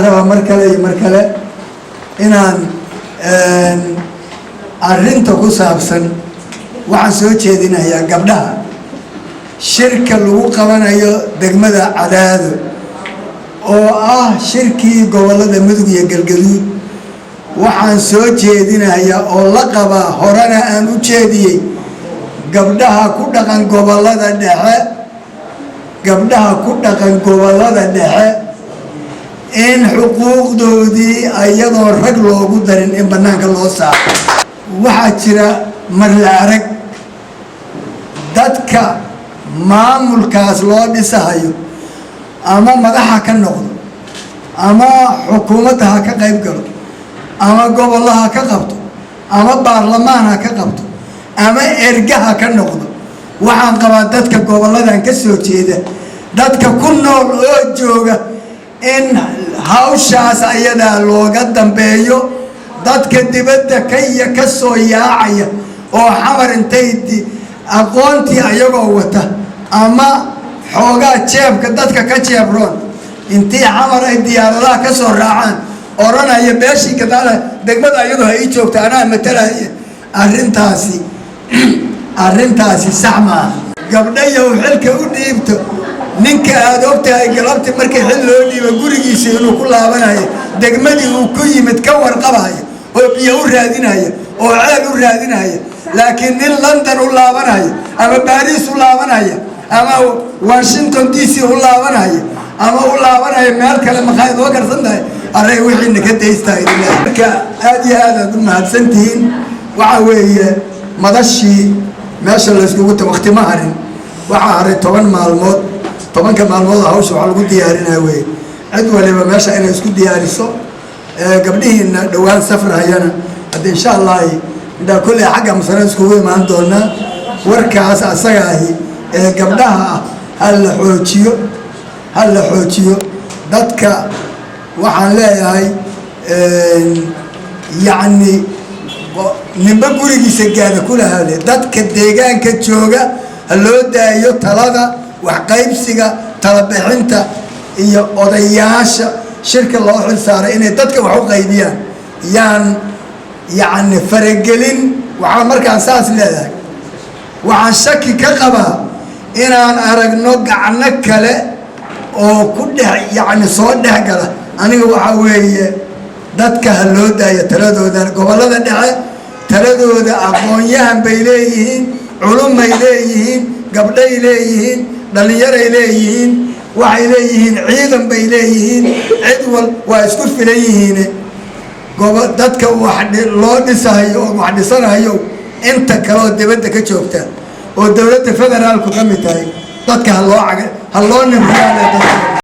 Rabaa mar kale iyo mar kale inaan arrinta ku saabsan waxaan soo jeedinayaa gabdhaha shirka lagu qabanayo degmada Cadaado, oo ah shirkii gobollada Mudug iyo Galgaduud. Waxaan soo jeedinayaa oo la qabaa, horena aan u jeediyey, gabdhaha ku dhaqan gobollada dhexe, gabdhaha ku dhaqan gobollada dhexe in xuquuqdoodii iyadoo rag loogu darin in bannaanka loo saaro. Waxaa jira marla arag dadka maamulkaas loo dhisahayo, ama madaxa ka noqdo, ama xukuumadda ha ka qayb galo, ama gobollo ha ka qabto, ama baarlamaan ha ka qabto, ama erga ha ka noqdo. Waxaan qabaa dadka gobolladan ka soo jeeda, dadka ku nool oo jooga, in hawshaas ayadaa looga dambeeyo. Dadka dibadda kaiyo ka soo yaacaya oo Xamar intay aqoontii ayagoo wata ama xoogaa jeebka dadka ka jeebroon, intii Xamar ay diyaaradaha ka soo raacaan, odhanaya beeshii gadaala degmada iyadoo ha ii joogta, anaa matalaya, arrintaasi sax maaha. Gabdhayow, xilka u dhiibto ninka aada ogtahay galabti markii xil loo dhiibo gurigiisa inuu ku laabanayo, degmadii uu ku yimid ka warqabaya, oo biyo u raadinaya, oo ceel u raadinaya. Laakiin nin London u laabanaya, ama Baariis u laabanaya, ama Washington DC u laabanaya, ama u laabanaya meel kale, maqaayad oo karsan tahay, array wixiina ka daystaa idin. Marka aad iyo aad aad u mahadsantihiin. Waxa weeye madashii meesha layskugu ta waqti ma harin. Waxaa haray 10 maalmood. 10-ka maalmood hawsha waxaa lagu diyaarinaya weye cid waliba meesha inay isku diyaariso. Gabdhihiina dhowaan safrahayana hadda, insha Allahi, indhaa kolley xagga masane iskugu imaan doonaa. Warkaas asaga ahi ee gabdhaha ah ha la xoojiyo, ha la xoojiyo. Dadka waxaan leeyahay, yacni, ninba gurigiisa gaada kulahaale. Dadka deegaanka jooga ha loo daayo talada, waxqaybsiga, talabixinta iyo odayaasha shirka loo xil saaray inay dadka wax u qaybiyaan. Yaan, yacni, faragelin. Waxaa markaan saas leedahay, waxaan shaki ka qabaa inaan aragno gacno kale oo ku dhex, yacni, soo dhex gala. Aniga waxaa weeye dadka ha loo daayo taladooda. Gobollada dhexe taladooda aqoon-yahan bay leeyihiin, culumay leeyihiin, gabdhay leeyihiin, dhallinyaray leeyihiin, waxay leeyihiin ciidan bay leeyihiin. Cid wal waa isku filan yihiin. Gobo dadka wax loo dhisahayo oo wax dhisanayo, inta kale oo dibadda ka joogta oo dowladda federaalku ka mid tahay, dadka ha loo caga, ha loo nimriyaale dadka.